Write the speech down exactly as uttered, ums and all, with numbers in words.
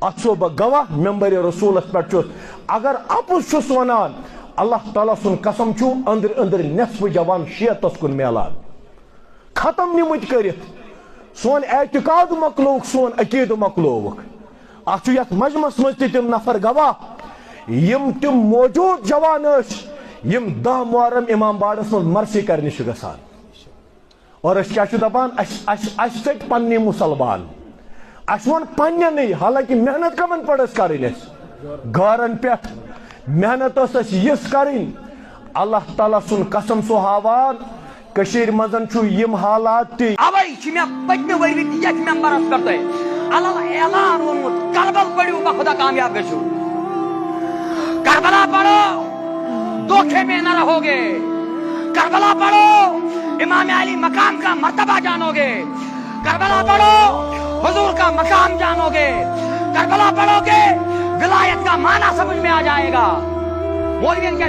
اتھ چھُسو بہٕ گواہ، ممبر رسولس پٮ۪ٹھ چھُس۔ اگر اپُز چھُس ونان، اللہ تعالیٰ سُنٛد قسم چھُ، أنٛدرۍ أنٛدرۍ نصف جوان شیطس کُن میلان۔ ختم نِمٕتۍ کٔرِتھ۔ سون اعتقاد مۄکلووُکھ، سون عقیدٕ مۄکلووُکھ۔ اتھ چھُ یتھ مجمعس منٛز تہِ تِم نفر گواہ، یِم تِم موجود جوان ٲسۍ، یِم دَہ محرم امام باڑس منٛز مرثی کرنہِ چھِ گژھان۔ اور أسۍ کیٛاہ چھِ دَپان؟ اَسہِ، اَسہِ، اَسہِ ژٔٹۍ پننی مُسلمان۔ اَسہِ ووٚن پننٮ۪نٕے، حالانکہِ محنت کَمَن پٮ۪ٹھ ٲس کَرٕنۍ اَسہِ؟ گارَن پٮ۪ٹھ۔ محنت ٲس اَسہِ یِژھ کَرٕنۍ، اللہ تعالیٰ سُنٛد قسم سُہ ہاوان، کٔشیٖرِ منٛز چھُ یِم حالات تہِ۔ اوے چھِ مےٚ پٔتمہِ ؤرۍ وِتہِ یَتھ مٮ۪مبرَس پٮ۪ٹھ تۄہہِ الگ اعلان ووٚنمُت، کربل پٔرِو، بخدا کامیاب گٔژھِو۔ کربلا پڑھو، دھوکے میں نہ رہو گے۔ کربلا پڑھو، امام علی مقام کا مرتبہ جانو گے۔ کربلا پڑھو، حضور کا مقام جانو گے۔ کربلا پڑھو گے، ولایت کا معنی سمجھ میں آ جائے گا۔ مولوی کیا